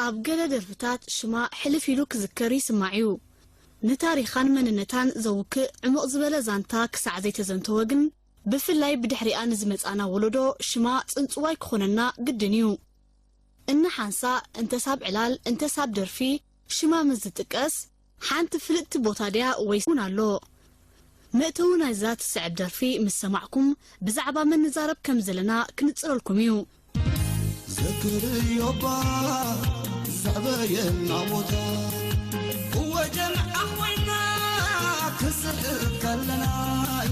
ኣብ ገለ ደርፍታት ሽማ ሕልፍ ኢሉ ክዝከር ይስማዕ እዩ። ንታሪኻን መንነታን ዘውክእ ዕሙቕ ዝበለ ዛንታ ክሳዕ ዘይተዘንተወ ግን፣ ብፍላይ ብድሕሪኣ ንዝመጻና ወለዶ ሽማ ጽንጽዋይ ክኾነና ግድን እዩ። እንሓንሳ እንተሳብ ዕላል እንተሳብ ደርፊ ሽማ ምስ ዝጥቀስ፣ ሓንቲ ፍልጥቲ ቦታ ድያ ወይስ እውን ኣሎ? መእተዊ ናይዛ ትስዕብ ደርፊ ምስ ሰማዕኩም፣ ብዛዕባ መን ንዛረብ ከም ዘለና ክንጽረልኩም እዩ። ዘክርዮባ ዘዕበየና ቦታ፣ እወ ጀምዓ ኮይና ክስሕቅ ከለናይ፣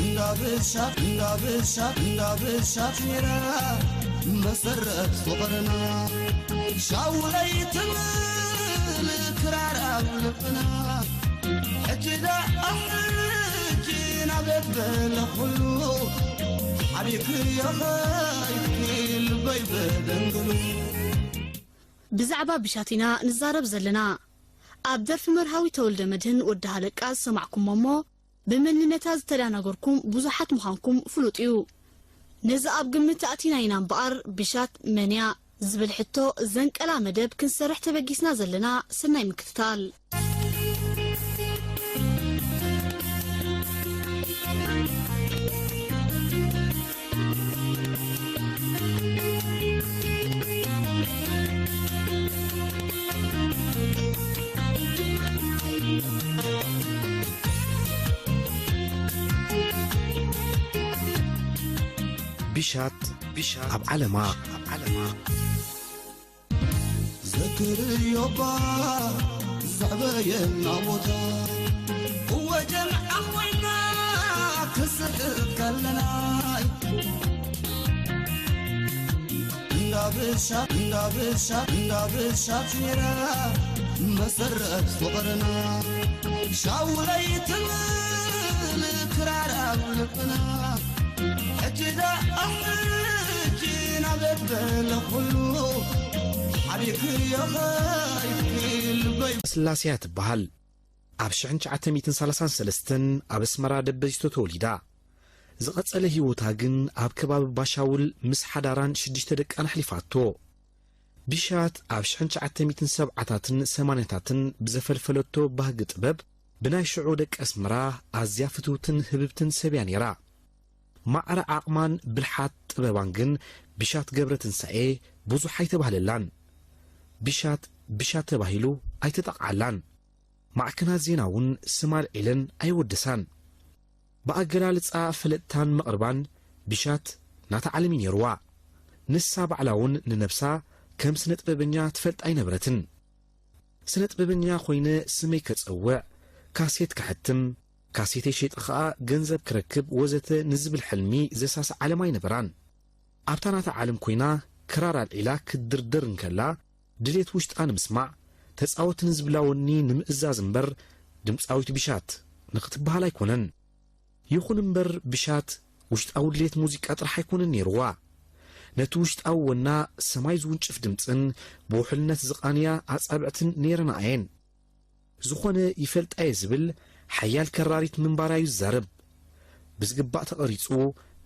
እንዳብሻ እንዳብሻ እንዳብሻ ፊራ መሰረት ፍቕርና ሻውለይ ትብል ክራር ኣብ ልብና። ሕጂ ደኣ ሕጂ ናብ በለ ኩሉ ሓቢእክዮ ኸይድኪ ልበይ በደንግሉ። ብዛዕባ ብሻት ኢና ንዛረብ ዘለና። ኣብ ደርፊ መርሃዊ ተወልደ መድህን ወዲ ሃለቃ ዝሰማዕኩሞ እሞ፣ ብመንነታ ዝተዳናገርኩም ብዙሓት ምዃንኩም ፍሉጥ እዩ። ነዚ ኣብ ግምት ኣእቲና ኢና እምበኣር፣ ብሻት መን እያ ዝብል ሕቶ ዘንቀላ መደብ ክንሰርሕ ተበጊስና ዘለና። ሰናይ ምክትታል። ብሻት፣ ብሻት ኣብ ዓለማ፣ ኣብ ዓለማ። ዘክርዮባ ዘዕበየና ቦታ፣ እወ ጀምዓ ኮይና ክስሕቅ ከለናይ፣ እንዳብሻ እንዳብሻ እንዳብሻ ፊራ መሰረት ፍቕርና ሻውለይ ትብል ክራር ኣብ ልብና። ሕጂ ደኣ ሕጂ ናብ በለ ኩሉ ሓቢእክዮ ኸይድኪ ልበይ። ስላስያ ትበሃል። ኣብ ሽሕን ትሽዓተ ሚእትን ሰላሳን ሰለስተን ኣብ ኣስመራ ደበዚቶ ተወሊዳ። ዝቐጸለ ህይወታ ግን ኣብ ከባቢ ባሻውል ምስ ሓዳራን ሽዱሽተ ደቃን ኣሕሊፋቶ። ቢሻት ኣብ ሽሕን ትሽዓተ ሚእትን ሰብዓታትን ሰማንያታትን ብዘፈልፈለቶ ባህጊ ጥበብ፣ ብናይ ሽዑ ደቂ ኣስመራ ኣዝያ ፍትውትን ህብብትን ሰብ እያ ነይራ። ማዕረ ዓቕማን ብልሓት ጥበባን ግን ቢሻት ገብረትንሳኤ ብዙሕ ኣይተባህለላን። ቢሻት፣ ቢሻት ተባሂሉ ኣይተጠቕዓላን። ማዕከናት ዜና እውን ስማ ኣልዒለን ኣየወደሳን። ብኣገላልጻ ፈለጥታን መቕርባን ቢሻት ናታ ዓለም እዩ ነይርዋ። ንሳ ባዕላ እውን ንነብሳ ከም ስነ ጥበበኛ ትፈልጥ ኣይነበረትን። ስነ ጥበበኛ ኮይነ ስመይ ከጸውዕ፣ ካሴት ከሕትም፣ ካሴተይ ሸይጠ ኸኣ ገንዘብ ክረክብ ወዘተ ንዝብል ሕልሚ ዘሳሲ ዓለም ኣይነበራን። ኣብታ ናታ ዓለም ኮይና ክራር ኣልዒላ ክትድርድር እንከላ፣ ድሌት ውሽጣ ንምስማዕ፣ ተጻወት ንዝብላ ወኒ ንምእዛዝ እምበር፣ ድምጻዊት ቢሻት ንኽትበሃል ኣይኮነን። ይኹን እምበር፣ ቢሻት ውሽጣዊ ድሌት ሙዚቃ ጥራሕ ኣይኮነን ነይርዋ። ነቲ ውሽጣዊ ወና ሰማይ ዝውንጭፍ ድምጽን ብውሕልነት ዝቓንያ ኣጻብዕትን ነይረንኣ እየን። ዝኾነ ይፈልጣ እየ ዝብል ሓያል ከራሪት ምንባራ እዩ ዝዛረብ። ብዝግባእ ተቐሪጹ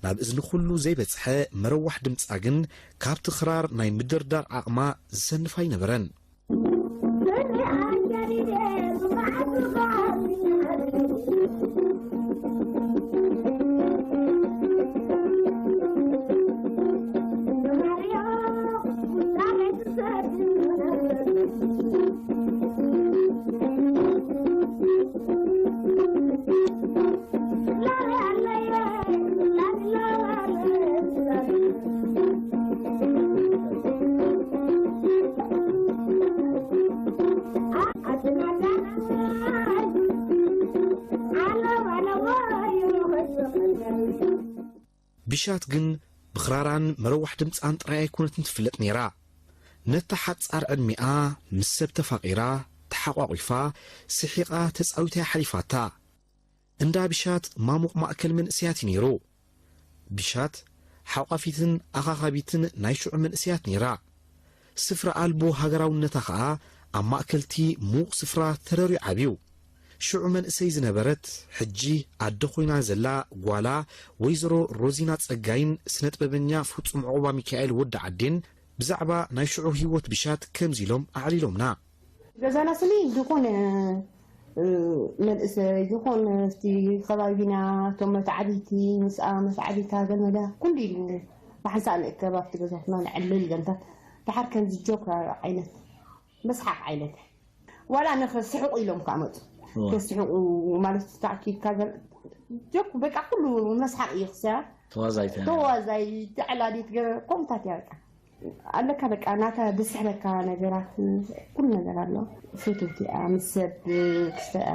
ናብ እዝኒ ኩሉ ዘይበጽሐ መረዋሕ ድምጻ ግን ካብቲ ክራር ናይ ምድርዳር ዓቕማ ዝሰንፍ ኣይነበረን። ቢሻት ግን ብኽራራን መረዋሕ ድምጻን ጥራይ ኣይኮነትን ትፍለጥ ነይራ። ነታ ሓጻር ዕድሚኣ ምስ ሰብ ተፋቒራ፣ ተሓቋቒፋ፣ ስሒቓ፣ ተጻዊታ እያ ሓሊፋታ። እንዳ ቢሻት ማሙቕ ማእከል መንእሰያት እዩ ነይሩ። ቢሻት ሓቋፊትን ኣኻኻቢትን ናይ ሽዑ መንእሰያት ነይራ። ስፍራ ኣልቦ ሃገራውነታ ኸኣ ኣብ ማእከልቲ ምዉቕ ስፍራ ተረርዩ ዓብዩ። ሽዑ መንእሰይ ዝነበረት፣ ሕጂ ኣደ ኮይና ዘላ ጓላ ወይዘሮ ሮዚና ጸጋይን ስነጥበበኛ ፍጹም ዑቕባሚካኤል ወዲ ዓዴን ብዛዕባ ናይ ሽዑ ህይወት ብሻት ከምዚ ኢሎም ኣዕሊሎምና። ገዛና ስኒ ዝኾነ፣ እ፣ መንእሰይ ዝኾነ፣ እስቲ ከባቢና፣ እቶም መትዓቢቲ፣ ምስኣ መትዓቢታ ገመዳ ኩሉ ኢሉ ብሓንሳእ ንእከብ ኣብቲ ገዛትና ንዕልል ገንታ። ደሓር ከምዚ ጆክ ዓይነት መስሓቕ ዓይነት ዋላ ንኽስሕቑ ኢሎም ከዓ መፁ። እዋ። ከስሕቑ ማለት ተኣኪብካ ዘር-፣ ጆክ በቃ ኩሉ መስሓቕ እዩ ክስያ። ተዋዛይት እያ። ተዋዛይ፣ ተዕላሊት ገ-፣ ከምኡታት እያ በቃ። ኣለካ በቃ ናታ ደስሕበካ ነገራት ኩሉ ነገር ኣሎ። ፍትውቲ እያ፣ ምስ ሰብ ክስተ እያ።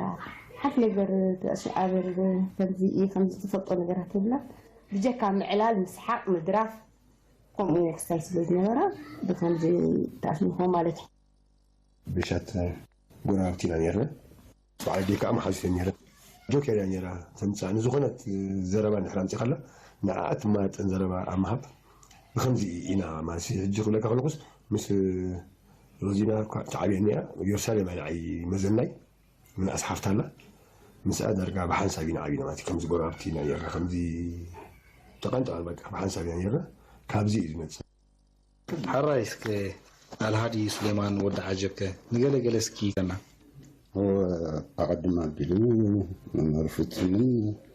ሓንቲ ነገር ተሽዓብር ከምዚ እዩ፣ ከምዚ ትፈልጦ ነገራት የብላ። ብጀካ ምዕላል፣ ምስሓቕ፣ ምድራፍ ከምኡ ክስታይ ስለ ዝነበራ ብከምዚ ተኣስንፎ ማለት እዩ። ብሻት ጎረባብቲ ኢና ነርና። በዓል ኣደይ ከዓ መሓዙት እየን ነይረን። ጆኬር እያ ነይራ ተምፅኣ። ንዝኾነት ዘረባ እንድሕር ኣምፂኻላ ንዓኣ ትማጠን ዘረባ ኣብ ምሃብ ብኸምዚ ኢና ማለት እዩ። ሕጂ ክብለካ ከለኹስ ምስ ሮዚና እኳ ተዓብየኒ እያ። ኢየሩሳሌም እያ ንዓይ መዘናይ፣ ምንኣስ ሓፍታ ኣላ። ምስኣ ዳርጋ ብሓንሳብ ኢና ዓቢና ማለት እዩ። ከምዚ ጎረባብቲ ኢና ነርና። ከምዚ ተቐንጠቐን በቃ ብሓንሳብ ኢና ነርና። ካብዚ እዩ ዝመፅእ። ሓራይ እስከ ኣልሃዲ ሱሌማን ወዲ ዓጀብከ ንገለ ገለ እስኪ ከና። እወ፣ ኣቐድም ኣቢሉ መምህር ፍጹምን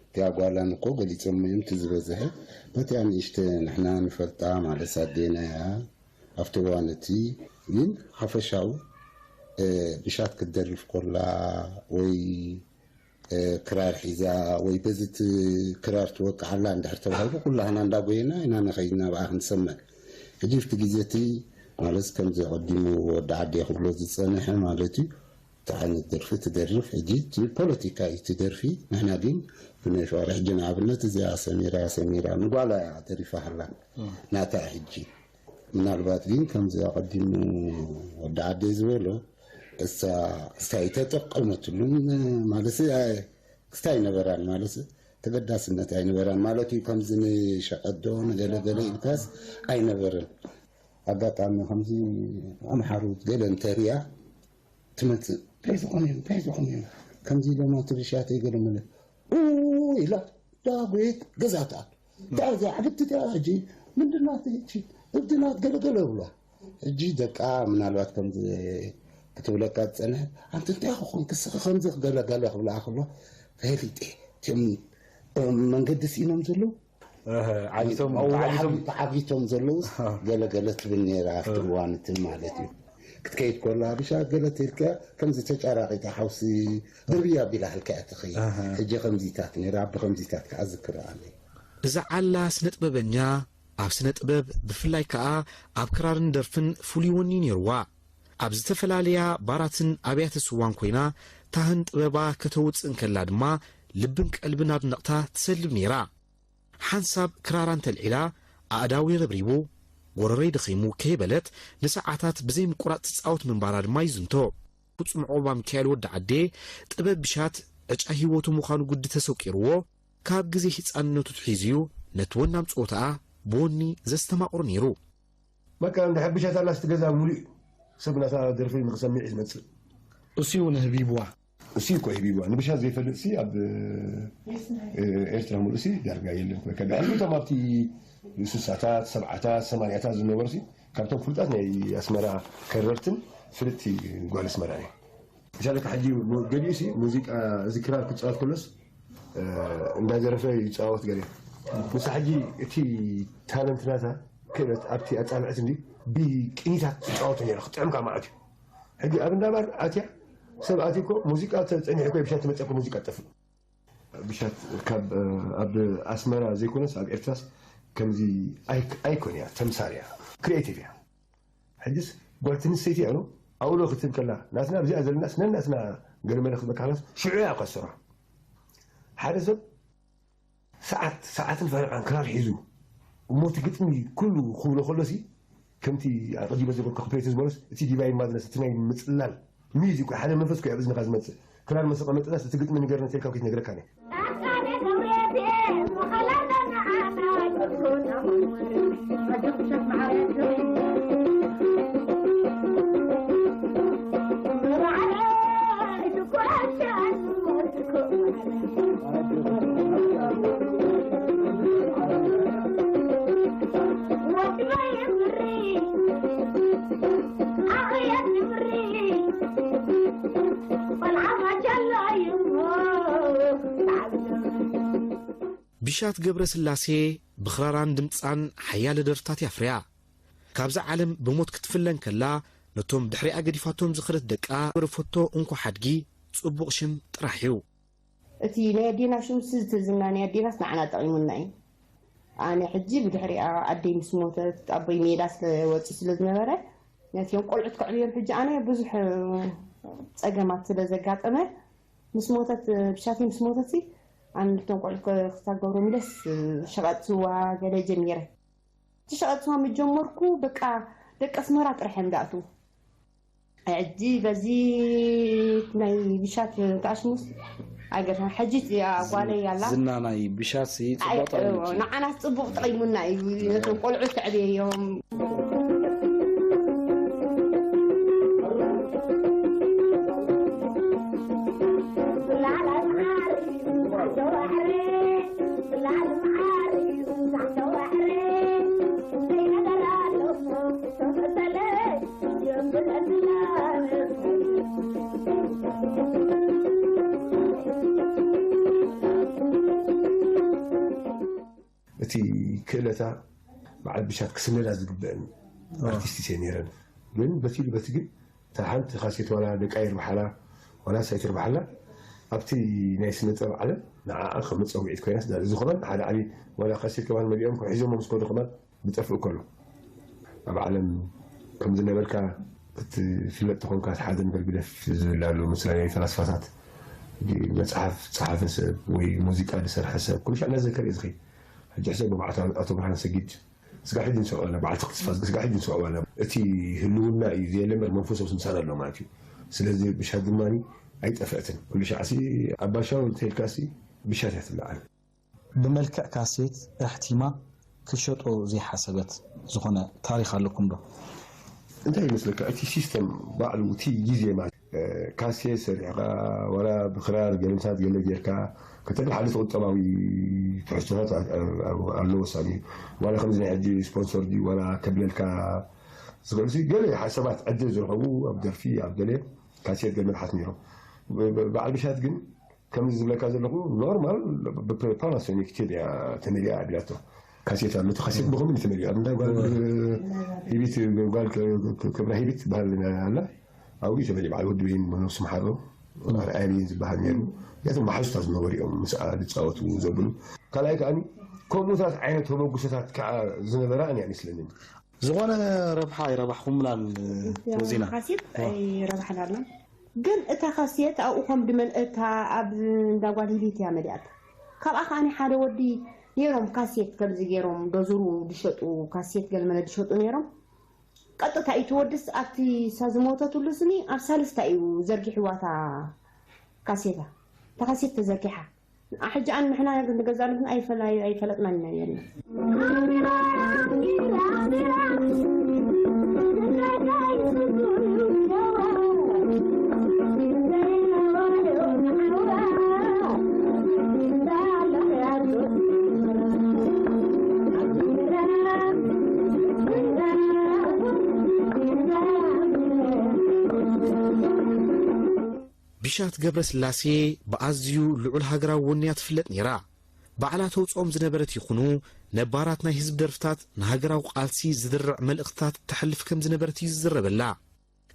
እቲኣ ጓላን እኮ ገሊጾም እዮም። እቲ ዝበዝሐ በቲኣ ንእሽተ ንሕና ንፈልጣ ማለት ኣዴና እያ። ኣብቲ እዋን እቲ ግን ሓፈሻዊ፣ እ፣ ብሻት ክትደርፍ ኮላ ወይ እ፣ ክራር ሒዛ ወይ በዚ እቲ ክራር ትወቅዓላ እንድሕር ተባሂሉ፣ ኩላህና እንዳጎየና ኢና ንኸይድ ናብኣ ክንሰምዕ። ሕጂ ኣብቲ ግዜ እቲ ማለት ከምዚ ኣቐዲሙ ወዲ ዓዲ ክብሎ ዝጸንሐ ማለት እዩ፣ እቲ ዓይነት ደርፊ ትደርፍ። ሕጂ እቲ ፖለቲካ እዩ እቲ ደርፊ። ንሕና ግን ብናይ ፍቕሪ፣ ሕጂ ንኣብነት እዚኣ ሰሚራ፣ ሰሚራ ንጓላ እያ ደሪፋ ሃላ። እም። ናታ ሕጂ ምናልባት ግን ከምዚ ኣቐዲሙ ወዲ ዓደይ ዝበሎ፣ እሳ ክስታይ ተጠቀመትሉን ማለት፣ ክስታይ ኣይነበራን ማለት፣ ተገዳስነት ኣይነበራን ማለት እዩ። ከምዚ ንሸቐጥ ዶ ንገለገለ ኢልካስ ኣይነበርን። ኣጋጣሚ ከምዚ ኣምሓሩ ገለ እንተሪኣ ትመጽእ፣ እንታይ ዝኾነ እዩ፣ እንታይ ዝኾነ እዩ፣ ከምዚ ኢሎማ ትብሻተይ ገለ መለ፣ ኡ ኢላ ዳጎየት ገዛታ። እንታይ እዛ ዕብድቲ እቲኣ ሕጂ ምንድን ናት እቺ እብዲ ናት ገለ ገለ ይብሏ። ሕጂ ደቃ ምናልባት ከምዚ ክትብለካ ዝጸንሐ፣ ኣንቲ እንታይ ክኾን ክስኺ ከምዚ ገለ ገለ ክብላ ከሎ ፈሊጠ። እቲኦም መንገዲ ስኢኖም ዘለዉ እህ፣ ዓጊቶም፣ ዓጊቶም። ተዓጊቶም ዘለውስ ገለ ገለ ትብል ነይራ ኣብቲ እዋን እቲ ማለት እዩ። ክትከይድ ኮላ ብሻ ገለ ተልካ ከምዚ ተጫራቂታ ሓውሲ ደርብያ ቢላ ሃልካ እያ ትኸይድ። ኣሃ። ሕጂ ከምዚታት ነይራ፣ ብኸምዚታት ከዓ ዝክር ኣለ። እዛ ዓላ ስነ ጥበበኛ ኣብ ስነ ጥበብ ብፍላይ ከዓ ኣብ ክራርን ደርፍን ፍሉይ ወኒ ነይርዋ። ኣብ ዝተፈላለያ ባራትን ኣብያተ ስዋን ኮይና ታህን ጥበባ ከተውፅእ እንከላ ድማ ልብን ቀልብን ኣድነቕታ ትሰልብ ነይራ። ሓንሳብ ክራራ እንተልዒላ፣ ኣእዳወይ ረብሪቡ፣ ጎረረይ ደኺሙ ከይበለት ንሰዓታት ብዘይ ምቁራጽ ትጻወት ምንባራ ድማ ይዝንቶ። ፍጹም ዑቕባ ሚካኤል ወዲ ዓዴ፣ ጥበብ ብሻት ዕጫ ህይወቱ ምዃኑ ጉዲ ተሰቂርዎ፣ ካብ ግዜ ህጻንነቱ ኣትሒዙ'ዩ ነቲ ወናም ጸወታኣ ብወኒ ዘስተማቕሮ ነይሩ። በቃ እንድሕር ብሻት ኣላስ እቲ ገዛ ሙሉእ እዩ። ሰብ ናታ ደርፊ ንኽሰምዕ እዩ ዝመጽእ። እሱ እዩ ንህቢብዋ። እሱ እኮ ህቢብዋ። ንብሻት ዘይፈልጥ ሲ ኣብ፣ እ፣ ኤርትራ ሙሉእ ሲ ዳርጋ የለን። ኮይ ከብዕል እቶም ኣብቲ ስሳታት፣ ሰብዓታት፣ ሰማንያታት ዝነበሩ ሲ ካብቶም ፍሉጣት ናይ ኣስመራ ከረርትን ፍልጥቲ ጓል ኣስመራ እዩ። ምሳሌ ሕጂ ሙ-፣ ገሊኡ ሲ ሙዚቃ እዚ ክራር ክጻወት ከሎስ፣ እ፣ እንዳደረፈ ይጻወት ገለ። ንሳ ሕጂ እቲ ታለንት ናታ ክእለት ኣብቲ ኣጻብዕት እንዲ ብቅኒታት ትጻወት ነይራ፣ ክጥዕምካ ማለት እዩ። ሕጂ ኣብ እንዳባር ኣትያ ሰብ ኣትዩ እኮ ሙዚቃ ተ-፣ ጸኒሑ እኮ ብሻት ትመጽእ እኮ ሙዚቃ ትጠፍእ። ብሻት ካብ፣ እ፣ ኣብ ኣስመራ ዘይኮነስ ኣብ ኤርትራስ ከምዚ ኣይ-፣ ኣይኮን እያ፣ ተምሳል እያ፣ ክሪኤቲቭ እያ። ሕጅስ ጓል ትንስተይቲ እያ፣ ኖ? ኣውሎ ክትብል ከላ፣ ናትና ብዚኣ ዘለናስ ነናትና ገለ መለ ክትበካ ከላስ ሽዑ እያ እኳ ዝሰርሖ። ሓደ ሰብ ሰዓት፣ ሰዓትን ፈረቓን ክራር ሒዙ፣ እሞ እቲ ግጥሚ ኩሉ ክብሎ ከሎሲ፣ ከምቲ ኣቐዲመ ዝበልኩ ክፕሬቲ ዝበሎስ፣ እቲ ዲቫይን ማድነስ፣ እቲ ናይ ምጽላል ሚዩዚክ፣ ሓደ መንፈስ እኮ እዩ ኣብ እዝንኻ ዝመጽእ። ክራር መሰቐ መጥናስ፣ እቲ ግጥሚ ንገርኒ ተልካ ከይትነግረካን እየ። ቢሻት ገብረስላሴ ብኽራራን ድምጻን ሓያለ ደርፍታት እያ ኣፍርያ። ካብዛ ዓለም ብሞት ክትፍለ እንከላ፣ ነቶም ድሕሪኣ ገዲፋቶም ዝኸደት ደቃ ዝደረፈቶ እንኮ ሓድጊ ጽቡቕ ሽም ጥራሕ እዩ። እቲ ናይ ኣዴና ሽምሲ፣ እቲ ዝና ናይ ኣዴናስ ንዓና ጠቒሙና እዩ። ኣነ ሕጂ ብድሕሪኣ ኣደይ ምስ ሞተት፣ ኣቦይ ሜዳ ስለ ወፂ ስለ ዝነበረ፣ ነቲኦም ቆልዑት ከዕብዮም ሕጂ ኣነ ብዙሕ ጸገማት ስለ ዘጋጠመ፣ ምስ ሞተት፣ ብሻተይ ምስ ሞተትሲ፣ ኣነ ነቶም ቆልዑት ከ-፣ ክሳብ ገብሮም ኢለስ ሸቐጥ ስዋ ገለ ጀሚረ። እቲ ሸቐጥ ስዋ ምስ ጀመርኩ፣ በቃ ደቂ ኣስመራ ጥራሕ እዮም ዝኣትዉ። ሕጂ በዚ ናይ ብሻት ተኣሽሙስ ኣይገርም። ሕጂ እያ ጓለይ ኣላ። ዝና ናይ ብሻትሲ ኣይ፣ ጽቡቕ ጠቒሙኪ። ንዓና ጽቡቕ ጠቒሙና እዩ። ነቶም ቆልዑት ተዕብየዮም። እቲ ክእለታ በዓል ብሻት ክስነዳ ዝግበእን ኣርቲስት እየ ነይረን። ግን በቲ በቲ ግን እታ ሓንቲ ካሴት ዋላ ደቃ ይርብሓላ ዋላ ሳይ ትርብሓላ ኣብቲ ናይ ስነ ጥበብ ዓለም ንዓኣ ከም መጸውዒት ኮይናስ ዳር እዚ ከማን ሓደ ዓቢ ዋላ ካሴት ከማን መሊኦም ከም ሒዞሞ ምስ ከዱ ከማን ዝጠፍእ ከሎ ኣብ ዓለም ከም ዝነበርካ ክትፍለጥ ተኾንካ ሓደ ነገር ግደፍ ዝብል ኣሎ። ምስላ ናይ ፈላስፋታት መጽሓፍ ጸሓፈ ሰብ ወይ ሙዚቃ ዝሰርሐ ሰብ ኩሉ ሻዕ እናዘከር እየ ዝኸይድ። ሕጂ ሕሰብ ብባዕታ ኣቶ ብርሃን ሰጊድ ስጋ ሕጂ ንሰምዖ ኣለና፣ በዓል ተኽለ ተስፋ ስጋ ሕጂ ንሰምዖ ኣለና። እቲ ህልውና እዩ ዘየለ እምበር መንፈሶስ ምሳና ኣሎ ማለት እዩ። ስለዚ ብሻት ድማ ኣይጠፍአትን። ኩሉ ሻዕሲ ኣባሻው እንተልካሲ ብሻት እያ ትለዓል። ብመልክዕ ካሴት ኣሕቲማ ክትሸጦ ዘይሓሰበት ዝኾነ ታሪኽ ኣለኩም ዶ? እንታይ ይመስለካ፣ እቲ ሲስተም ባዕሉ፣ እቲ ግዜ ማለት፣ እ፣ ካሴት ሰሪሕኻ፣ ዋላ ብክራር ገለምሳት ገለ ጌርካ፣ ከተብል ሓደ ቁጠባዊ ትሕዝቶታት ኣ-፣ ኣ-፣ ኣለዎ ወሳኒ እዩ። ዋላ ከምዚ ናይ ሕጂ ስፖንሰር ድዩ፣ ዋላ ከብለልካ ዝኽእል ሲ፣ ገለ ሓሳባት ዕድል ዝረኸቡ ኣብ ደርፊ፣ ኣብ ገለ ካሴት ገለ መልሓስ ነይሮም። ብ-፣ ብ-፣ በዓል ብሻት ግን ከምዚ ዝብለካ ዘለኹ ኖርማል ብ-፣ ብ-፣ ፓናሶኒክ ቴድ እያ ተመሊኣ ኣቢላቶ። ካሴት ኣሎ፣ እቲ ካሴት ብኸምኡ እዩ ተመሊኡ። ኣብ እንዳ ጓል ሂቢት፣ ጓል ክ-፣ ክ-፣ ክብራ ሂቢት ትበሃል ኣላ። ኣብኡ እዩ ተመሊኡ። በዓል ወዲ በይን ነብሱ መሓሮ፣ ኣርኣያ በይን ዝበሃል ነይሩ። እዚኣቶም መሓዙታት ዝነበሩ እዮም ምስኣ ዝጻወቱ ዘብሉ። ካልኣይ ከኣ ከምኡታት ዓይነት ተበግሶታት ከኣ ዝነበራ እኔ ኣይመስለንን። ዝኾነ ረብሓ ኣይረባሕኹምላን ያው ሮዚና? ካሴት ዋ። ኣይረባሕናላን። ግን እታ ካሴት ኣብኡ ከም ድመል-፣ እታ ኣብ እንዳ ጓል ሂቢት እያ መሊኣታ። ካብኣ ከኣ ሓደ ወዲ ነይሮም ካሴት ከምዚ ገይሮም ዶዝሩ ዝሸጡ ካሴት ገለመለ ዝሸጡ ነይሮም። ቀጥታ እዩ እቲ ወድስ ኣብቲ እሳ ዝሞተትሉ ስኒ ኣብ ሳልስታ እዩ ዘርጊሕዋ እታ ካሴታ። እታ ካሴት ተዘርጊሓ። ሕጂ ኣን ንሕና ንገዛሉ ግን ኣይፈላ-፣ ኣይፈለጥናን ኢና ነርና። ቢሻት ገብረስላሴ ብኣዝዩ ልዑል ሃገራዊ ወንያ ትፍለጥ ነይራ። ባዕላ ተውጽኦም ዝነበረት ይኹኑ ነባራት ናይ ህዝቢ ደርፍታት ንሃገራዊ ቃልሲ ዝድርዕ መልእኽትታት ተሕልፍ ከም ዝነበረት እዩ ዝዝረበላ።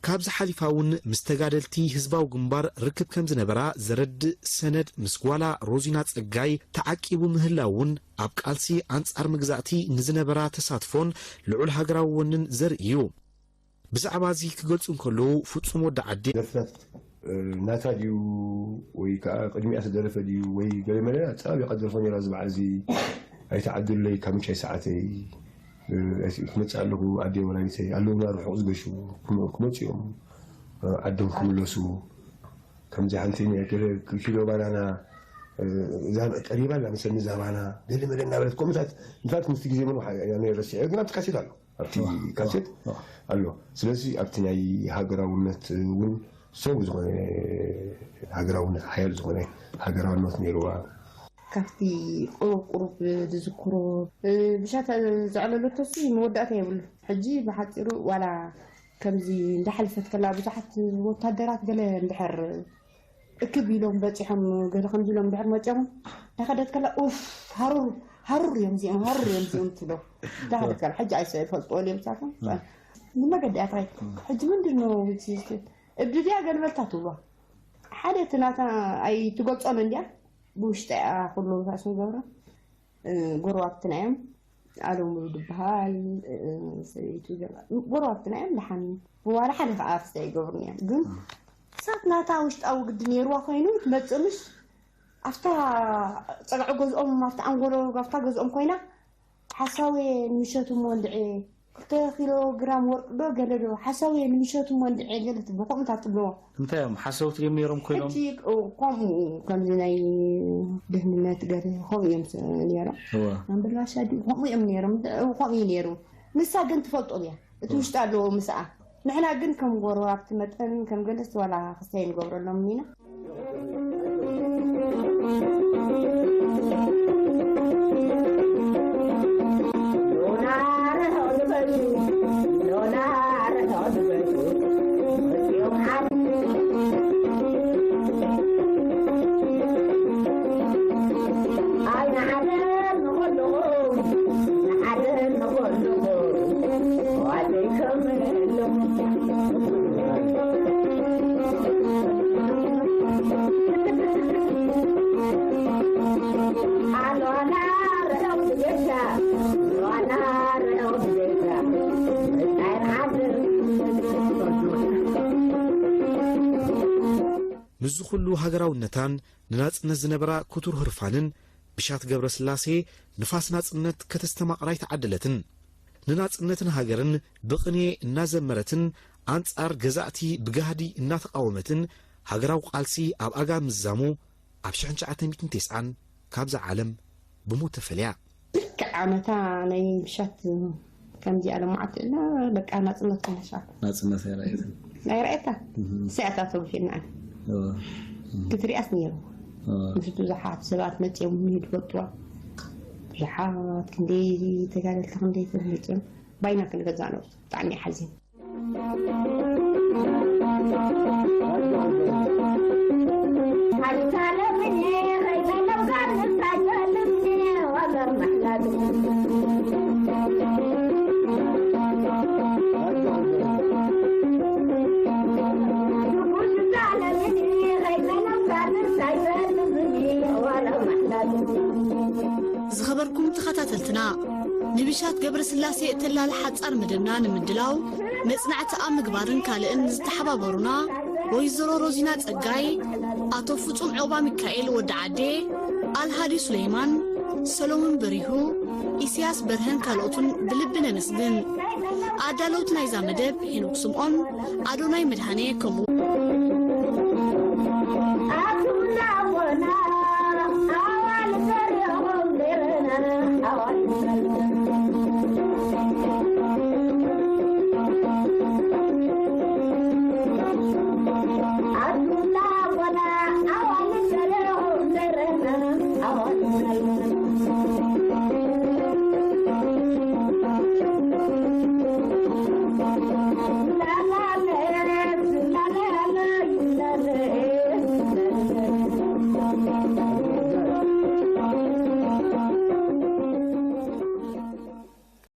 ካብዚ ሓሊፋ እውን ምስ ተጋደልቲ ህዝባዊ ግንባር ርክብ ከም ዝነበራ ዘረድእ ሰነድ ምስ ጓላ ሮዚና ጸጋይ ተዓቂቡ ምህላው እውን ኣብ ቃልሲ ኣንጻር መግዛእቲ ንዝነበራ ተሳትፎን ልዑል ሃገራዊ ወንን ዘርኢ እዩ። ብዛዕባ እዚ ክገልጹ እንከለዉ ፍጹም ወዲ ዓዲ ደርፍታት፣ እ፣ ናታ ድዩ ወይ ከኣ ቅድሚኣ ዝተደረፈ ድዩ ወይ ገለ መለ ኣጸባቢቓ ትደርፎ ነይራ። እዚ በዓል እዚ ኣይትዓድለይ ካብ ምቻይ ሰዓተይ፣ እ፣ ክመጽእ ኣለኹ ኣደይ ወላዲተይ ኣለዉና ርሑቕ ዝገሹ ክመ-፣ ክመጹ እዮም፣ እ፣ ዓዶም ክምለሱ። ከምዚ ሓንቲ ናይ ገለ ኪሎ ባናና፣ እ፣ እዛ ቀሪባ ኣላ መሰለኒ እዛ ባና ገለ መለ እናበለት ከምኡታት። ኢንፋክት ምስቲ ግዜ ምኑ ሓ-፣ ኣነ ረሲዐ ግን ኣብቲ ካሴት ኣሎ። ኣብቲ ዋ፣ ካሴት ዋ፣ ዋ። ኣሎ። ስለዚ ኣብቲ ናይ ሃገራውነት እውን ሰው ዝኾነ ሃገራውነት፣ ሓያል ዝኾነ ሃገራውነት ነይርዋ። ካብቲ ቁሩብ ቁሩብ ዝዝክሮ፣ እ፣ ብሻት ዘዕለለቶሲ መወዳእታ የብሉ። ሕጂ ብሓጺሩ ዋላ ከምዚ እንዳሓለፈት ከላ ብዙሓት ወታደራት ገለ እንድሕር እክብ ኢሎም በፂሖም፣ ገለ ከምዚ ኢሎም ድሕር መፂኦም፣ እንዳኸደት ከላ፣ ኡፍ፣ ሃሩር፣ ሃሩር እዮም እዚኦም፣ ሃሩር እዮም እዚኦም ትብሎ። እንዳኸደት ከላ፣ ሕጂ ኣይሰ-፣ ይፈልጥዎ እዮም ሳቶም። ንመገዲ እያ ትኸይድ። ሕጂ ምንድን ነው እዚ? እብዲ ድያ ገልበልታ ትብሎ። ሓደ እቲ ናታ ኣይትገልጾን እንድያ፣ ብውሽጢ እያ ኩሉ ምሳስ ንገብሮ። እ፣ ጎረባብትና እዮም። ኣለም ሙሉ ዝበሃል፣ እ፣ ሰበይቱ ገ-፣ ጎረባብትና እዮም። ደሓን ዋላ ሓደ ከዓ ክስተ ይገብሩን እዮም። ግን ሳት ናታ ውሽጣዊ ግዲ ነይርዋ ኮይኑ ትመጽእ፣ ምሽ ኣብታ ጸግዒ ገዝኦም፣ ኣብታ ኣንጎሎ፣ ኣብታ ገዝኦም ኮይና፣ ሓሳዌ ንምሸቱ እሞ እንድዒ ክልተ ኪሎ ግራም ወርቂ ዶ ገለ ዶ ሓሳዌ ንምሸቱ እሞ እንድዒ ገለ ትብሎ፣ ከምኡ እንታይ ትብልዎ? እንታይ እዮም ሓሰውቲ እዮም ነይሮም ኮይኖም? ሕጂ፣ እ፣ ከምኡ፣ ከምዚ ናይ ድህንነት ገለ ከምኡ እዮም ስ-፣ ነይሮም። እወ። ኣንበልባሻ ድዩ? ከምኡ እዮም ነይሮም። እ፣ ከምኡ እዩ ነይሩ። ንሳ ግን ትፈልጦ እያ። እቲ ውሽጢ ኣለዎ ምስኣ። ንሕና ግን ከም ጎረባብቲ መጠን፣ ከም ገለስቲ ዋላ ክስታይ ንገብረሎም ኢና። ምስዚ ኩሉ ሃገራውነታን ንናጽነት ዝነበራ ክቱር ህርፋንን፣ ብሻት ገብረስላሴ ንፋስ ናጽነት ከተስተማቕራ ኣይተዓደለትን። ንናጽነትን ሃገርን ብቕኔ እናዘመረትን ኣንጻር ገዛእቲ ብጋህዲ እናተቓወመትን፣ ሃገራዊ ቃልሲ ኣብ ኣጋ ምዛሙ፣ ኣብ ሽሕን ትሽዓተ ሚእትን ተስዓን ካብዛ ዓለም ብሞት ተፈልያ። ልክዕ ዓመታ ናይ ብሻት ከምዚኣ ለማዓት እላ በቃ ናጽነት ተነሳ። ናጽነት ኣይረኣየትን። ኣይረኣየታ። እህ። ስያታ ተጉፊና። እዋ። ክትሪኣስ ነይሩ። እዋ። ምስ ብዙሓት ሰባት መጺኦም ይፈልጥዋ። ብዙሓት ክንደይ ተጋደልቲ ክንደይ ተመጺኦም ባይና ክንገዛእ ነው። ብጣዕሚ ሓዚን። ዝኸበርኩም ተኸታተልትና፣ ንብሻት ገብረስላሴ እተላለ ሓጻር መደብና ንምድላው፣ መጽናዕቲ ኣብ ምግባርን ካልእን ዝተሓባበሩና ወይዘሮ ሮዚና ጸጋይ፣ ኣቶ ፍጹም ዑቕባ ሚካኤል ወዲ ዓዴ፣ ኣልሃዲ ሱለይማን፣ ሰሎሞን በሪሁ፣ ኢሳያስ በርሀን ካልኦቱን ብልቢ ነመስግን። ኣዳለውቲ ናይዛ መደብ ሄኖክ ስምዖን፣ ኣዶናይ መድሃኔ ከምኡ።